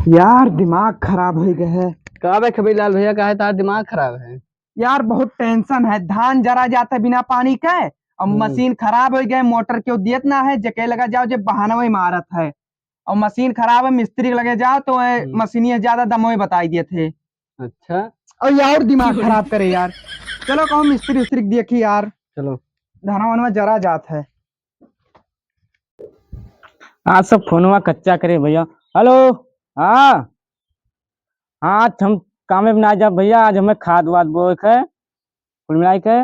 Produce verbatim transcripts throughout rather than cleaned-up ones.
यार, दिमाग खराब होइ गए है। का बे खबीर लाल भैया, काहे तार दिमाग खराब है? यार, बहुत tension है। धान जरा जात है बिना पानी के, और हम्म। मशीन खराब होइ गए, मोटर क्यों दियत ना है, जेके लगा जाओ, जे बहाना वही मारत है। और मशीन खराब है, मिस्त्री के लगे जाओ तो ए, हम्म। मशीनिया ज्यादा दमोए बताई दिए थे। अच्छा। और ये और दिमाग खराब करे यार। चलो, कहो मिस्त्री उस्त्री के देखी यार। चलो। धनवा वनवा जरा जात है। आज सब फोनवा कच्चा करे भैया। हेलो, हाँ, हाँ, आज हम कामे में ना जाब भैया, आज हमें खाद वाद बोए के, कुल मिलाई के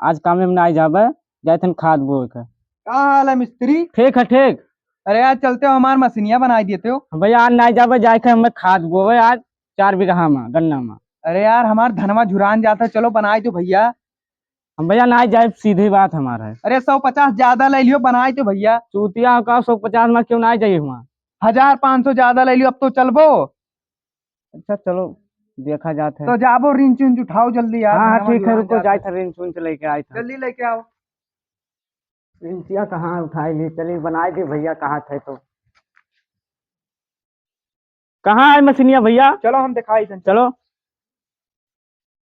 आज कामे में ना जाबे, जाए थन खाद बोए के। का हाल है मिस्त्री? ठीक है, ठीक। अरे यार, चलते हो, हमार मशीनिया बनाई देते हो। भैया, आज ना जाबे, जाए के हमें खाद बोए आज चार बीघा में, गन्ना में। अरे यार, हमार धनवा झुरान जाता है, चलो बनाई दो भैया। हम भैया ना जाए, सीधी बात हमार है। अरे, सौ पचास ज्यादा ले लियो, बनाई दो भैया। चूतिया का सौ पचास में क्यों ना जाइए हुआ? हजार पाँच सौ ज्यादा ले लियो, अब तो चलबो। अच्छा, चलो, देखा जात है। तो जाबो, रिंच उंच उठाओ जल्दी यार, हाँ, हाँ, धनवा ठीक है, झुरान रुको, जात जाए है। था, रिंच उंच लेके आए था। जल्दी लेके आओ। रिंचिया कहाँ उठाई ली? चलिए, बनाई दी भैया, कहाँ थे तो। कहाँ है मशीनिया भैया? चलो, हम दिखाई दें। चलो।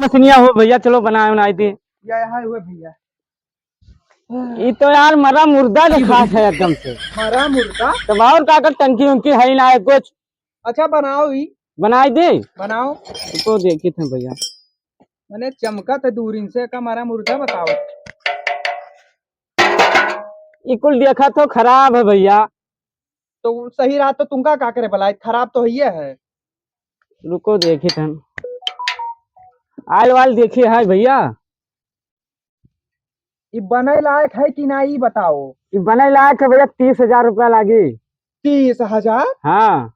मशीनिया हो भैया, चलो बनाए, बनाए दे। या यहाँ हुए भैया। ये तो यार मरा मुर्दा दिखात है एकदम से। मरा मुर्दा? तब और का कर, टंकी उंकी है ही ना है कुछ। अच्छा, बनाओ ही। बनाई दे। बनाओ। तो देखी थे भैया। मने चमका थे दूरिन से, का मरा मुर्दा बताओ। ये कुल देखा तो खराब है भैया। तो सही रहा तो तुमका का करे भला, खराब तो हइये है। रुको देखी थन। आयल वाल देखी है भैया। ई बने लायक है कि ना, ई बताओ। ई बने लायक है भैया, तीस हजार रुपया लागी। तीस हजार? हाँ।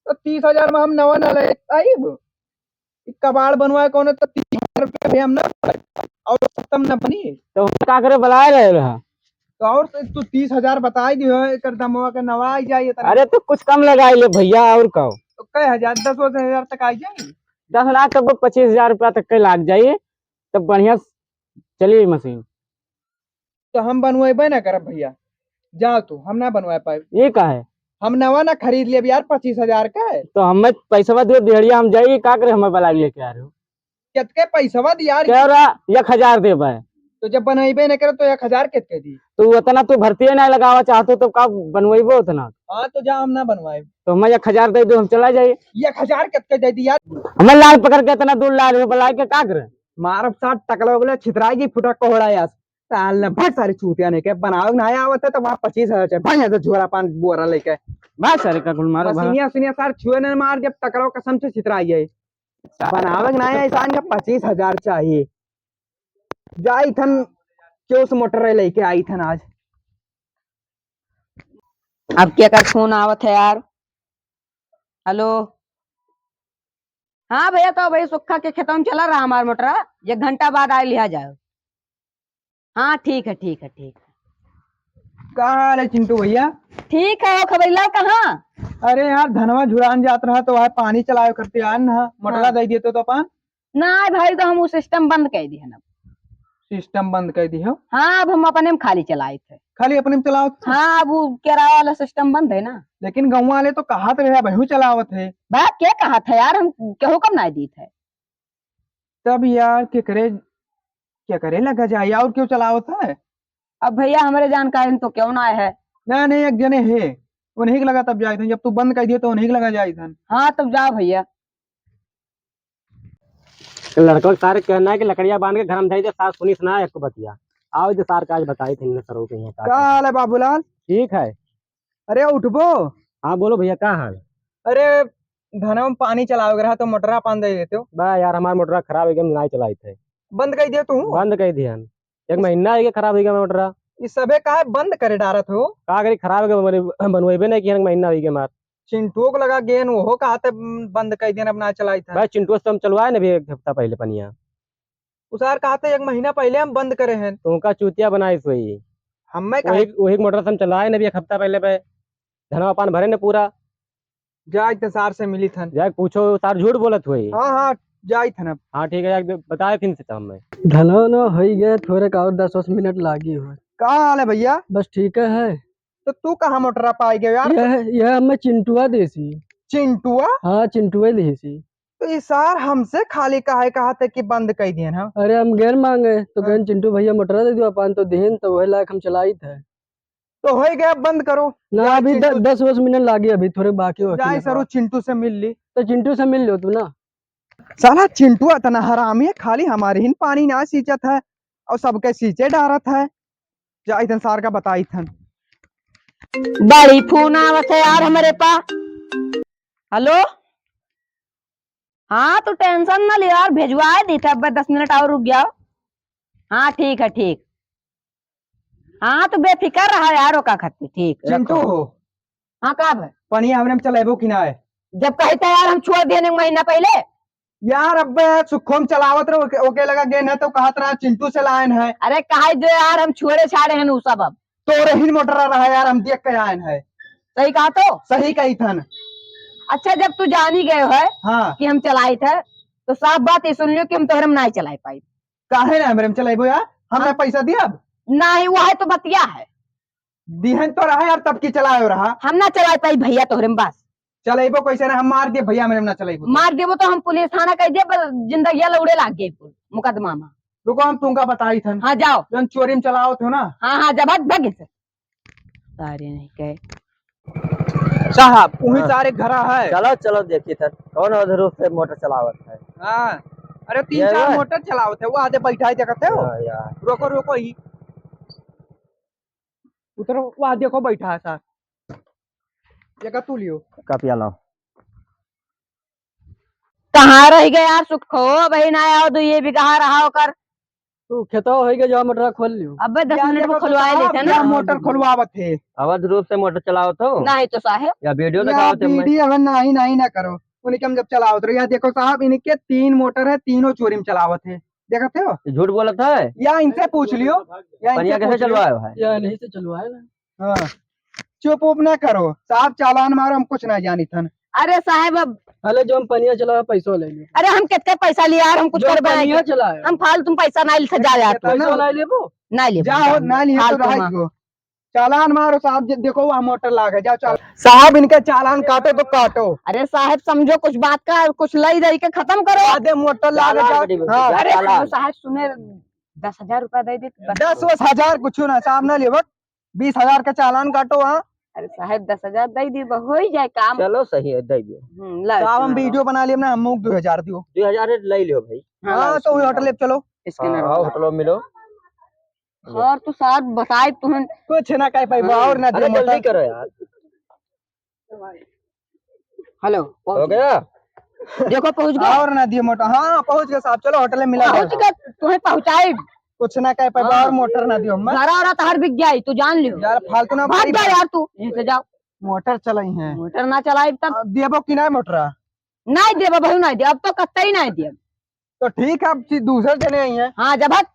तो तीस हजार में हम नवा ना ले आइब। ई कबाड़ बनवाए कौन है, तो तीस हजार रुपया भी हम ना पाए। और खत्म ना बनी। तो हम का करे, बुलाए रहे रहा। तो और तो तू तीस हजार बताई दियो, एकर दमवा के नवा आई जाई इतना। अरे तो कुछ कम लगाई ले भैया, और का? तो कै हजार, दस हजार तक आई जाई। दस लाख तक, पच्चीस हजार रुपया तक के लाग जाई, तब बढ़िया चली मशीन। तो हम बनवाइबे ना करब भैया, जाओ तू, हम ना बनवा पाए। ये का है? हम नवा ना खरीद लेब यार पच्चीस हजार का। तो हमें पैसवा दे दिहड़िया, हम जाइए, का करे हमें बुला लेके आ रहे हो? कितके पैसवा दी यार? कह रहा एक हजार देबे। तो जब बनइबे न करे तो एक हजार कितके दी? तो उतना तू भर्ती ना लगावा चाहतो तो का बनवाइबो उतना? हाँ, तो जा, हम ना बनवाए। तो हमें एक हजार दे दो, हम चला जाइए। एक हजार कितके दे दी यार? हमें लाल पकड़ के इतना दूर ला रहे हो, बुला के का करे? मारब सार टकला उगले छितराई की फुटा कोहड़ा यार। साल ने भाग सारी चूतिया नहीं के बनावे ना आवत है तो वहाँ पच्चीस हजार चाहे भाग यहाँ से झोरा पान बोरा लेके। भाग सारे का गुल मारो, भाग। मशीनिया सुनिया सार छुए न मार जब टकलो कसम से छितराई है। बनावे के ना है, इंसान का पच्चीस हजार चाहिए। जाई थन, क्यों से मोटर लेके आई थन आज। अब केकर फोन आवत है यार? हेलो, हाँ भैया, तो भाई सुक्खा के खेतवा में चला रहा हमार मोटरा, एक घंटा बाद आए लिहा जाओ। हाँ, ठीक है, ठीक है, ठीक है। का हाल है चिंटू भैया? ठीक है, हो खबरीलाल कहाँ? अरे यार, धनवा झुरान जात रहा तो वह पानी चलावे करते आन ना, मोटरा हाँ। दे दिए तो, तो अपन। ना भाई, तो हम वो सिस्टम बंद कर दिए ना। सिस्टम बंद कर दिए हो? हाँ, अब हम अपने में खाली चलाइत है। खाली अपने में चलावत है? हाँ, अब वो किराया वाला सिस्टम बंद है ना। लेकिन गाँव वाले तो कहत रहे, अब चलावत है। बा, के कहत है यार, हम केहू कम ना दीत है। तब यार केकरे, केकरे लगा जाए और क्यों चलावत है? अब भैया हमरे जानकारी में तो क्यों ना है। ना, नहीं, एक जने है, उन्हीं के लगा तब जाइत है। जब तू बंद कर दिए तो उन्हीं के लगा जाइत है। हाँ, तब जाओ भैया। लड़का के सारे कहना है कि लकड़िया बांध के घर में धई दे, सार सुनिस ना एक बतिया। आओ इधर, सार का आज बताई थे इन्हें सरो के यहाँ का का हाल है बाबूलाल? ठीक है। अरे उठबो। हाँ बोलो भैया, का हाल? अरे धनवा में पानी चलावे के रहा तो मोटरा पान दे देते हो। बा यार, हमार मोटरा खराब हो गया, हम नाई चलाई थे। बंद कर दियो तू? बंद कर दिया हम। एक महीना हो गया खराब हो गया मोटरा। ये सबे काहे बंद करे डारत हो? का करी, खराब हो गया, बनवेबे नहीं किया, एक महीना हो गया हमार। चिंटुओ को लगा गेन, वो कहा थे, "बंद कर देन, अब ना चलाई था।" भाई, चिंटुओ से तो हम चलवाए ना अभी एक हफ्ता पहले पनिया। उसार कहा थे, "एक महीना पहले हम बंद करे हैं।" तो उनका चूतिया बनाए सोई। हमें वही, वही मोटर से हम चलवाए ना अभी एक हफ्ता पहले पे। धनवा पान भरे ने पूरा। जाए तो सार से मिली थन। जाए पूछो, सार झूठ बोलत हुई। हाँ, हाँ, जाई थन अब। हाँ, ठीक है, जाए बताए फिर से तो हमें। धनवा न होई गए, थोड़े का और दस बीस मिनट लागी हो। का हाल है भैया? बस ठीक है। तो तू कहाँ मोटरा पाई गयो यार? यह, यह मैं चिंटुआ देसी। चिंटुआ? हाँ, चिंटुआ लिहिस ही। तो ई सार हमसे खाली काहे कहत है कि बंद कइ दिहन हम? अरे, हम गएन मांगे, तो हाँ। गएन, "चिंटू भइया मोटरा दइ दियो अपन," तो दिहन, तो वही लायक हम चलाइत है। तो होइ गया, बंद करो। ना, जाए अभी द-, चिंटू दस वस मिनट लागी, अभी थोड़े बाकी होत जाए है। सरू, चिंटू से मिल ली। तो चिंटू से मिल लो तू ना। साला चिंटू इतना हरामी है, खाली हमारे ही पानी ना सींचत है और सबके सींचे डारत है। जा इतन सार का बताइत हन। बड़ी फोन आवत है यार हमरे पा। हेलो, हाँ, तू tension ना ले यार, भेजवाए दी थे, अब दस मिनट और रुक जाओ। हाँ, ठीक है, ठीक। हाँ, तू बेफिकर रहा यार, ओका खातिर, ठीक, चिंटू रखो। हो। हाँ, का भाई? पनिया हमरे में चलेबो कि ना है? जब कही था यार, हम छोड़ देने महीना पहले। यार, अब्बे सुखो में चलावत रहो, ओके, ओके लगा गेन है तो कहत रहा चिंटू से लायन है। अरे, काहे जो यार, हम छोड़े छाड़े हैं उ सब अब। तोरे ही मोटर रहा यार, हम देख के आयन है। सही कहा तो? सही कही थन। अच्छा, जब तू जानी गए है हाँ। कि हम चलाइत है, तो साफ बात ये सुन लियो कि हम तोहरे में नाहीं चलाए पाई। काहे ना हमरे में चलाइबो यार? हम ना हाँ। पैसा दिया अब? नहीं, वह तो बतिया है। दिहन तो रहा यार, तब की चलायो रहा। हम ना चलाए पाई भइया तोहरे में बस। चलाइबो कैसे ना, हम मार दे भइया, हमरे में ना चलाइबो तो। मार देबो तो हम पुलिस थाना कह दे, बस जिंदगिया लौड़े लाग गए कुल मुकदमा में। रुको, हम तुमका बताई थन। हाँ, जाओ। जौन चोरी में चलावत हो ना। हाँ, हाँ, जब भाग, भाग इसे। सारे नहीं कहे। साहब, वही हाँ। सारे घरा है। चलो, चलो, देखी थन, कौन अवध रूप से मोटर चलावत है। हाँ, अरे, तीन ये चार है। मोटर चलावत है, वो आधे बैठा है, देखते हो? हाँ, यार। रोको, रोको ही। उतरो, वहाँ देखो बैठा है सार। ये का तू लियो? का पिया लाओ। कहाँ रह गए यार सुखो? अबही ना आओ, दो ये भी कहाँ रहा होकर? तू खेतवा होई गए, जाओ मोटरा खोल लियो। अबे दस यार मिनट में देखो तो खुलवाए साहब, लेते हैं ना। या मोटर खुलवावत है। अवध रूप से मोटर चलावत हो? नहीं तो साहेब। या वीडियो या दिखावत है मैं? वीडियो हमें नहीं, नहीं ना करो। उनके हम जब चलावत रहे, या देखो साहब, इनके तीन मोटर है, तीनों चोरी में चलावत है। देखत हो? ये झूठ बोलत है? या इनसे पूछ लियो, या इनसे पनिया कैसे पूछ लियो। चलवाए हो भाई? या नहीं से चलवाए ना। हाँ, चुप उप ना करो साहब, चालान मारो, हम कुछ ना जानी थन। अरे साहब, अब अरे जो हम पनिया चलावे, पैसो ले लियो। अरे हम कितने पैसा लिया यार, हम कुछ जो करबे नहीं पनिया कर-, चलावे। हम फालतू में पैसा नहीं लेते, जा यार तू। पैसा नहीं लेबो? नहीं लेबो। जाओ, नहीं लिए तो फालतू रह में। गो। चालान मारो साहब, जे-, देखो वहाँ मोटर लाग है, जाओ चालान। साहब, इनके चालान काटो तो काटो। अरे साहब, समझो कुछ बात का, कुछ लई दई के खत्म करो। आधे मोटर लाग है, चालान जाओ। कटी बोलते, हाँ। अरे चालान। साहब, सुने, दस हजार रुपया दे दे, बस। दस वस हजार कुछ ना, साहब ना लेबो, बीस हजार का चालान काटो, हाँ। अरे साहब, दस हजार दे दी, बस हो ही जाए काम। चलो सही है, दे दियो। हम्म, ला, साहब, हम सुना लो। वीडियो बना लिए ना, हम दो हजार दियो। दो हजार ले लियो भाई। हाँ, हाँ, ला, तो वही सुना होटल लो। ले चलो। स्कैनर हाँ, वाला। होटल में मिलो। और तू साथ बताए तुहन। कुछ ना कह पाई, हाँ। और ना अरे दियो जल्दी मोटर। करो यार। हेलो, पहुंच हो गया? गया? देखो, पहुंच गया। और ना दियो मोटर। हाँ, पहुंच गया साहब, चलो होटल में मिला पहुंच जाए। गया, तुम्हें पहुंचाए। कुछ ना कह पाए, हाँ। और मोटर ना दियो, मैं। घरा और तहर बिक जाए, तू जान लियो। यार, फालतू ना भाग भाई। जा यार तू, यहीं से जाओ। मोटर चलाई है। मोटर ना चलाई तब। आ, देबो कि ना मोटरा? नहीं देबो भाई, नहीं दे, अब तो कत्ते ही नहीं दे। तो ठीक है, अब ची-, दूसरे जने आई हैं। हाँ, जब हट।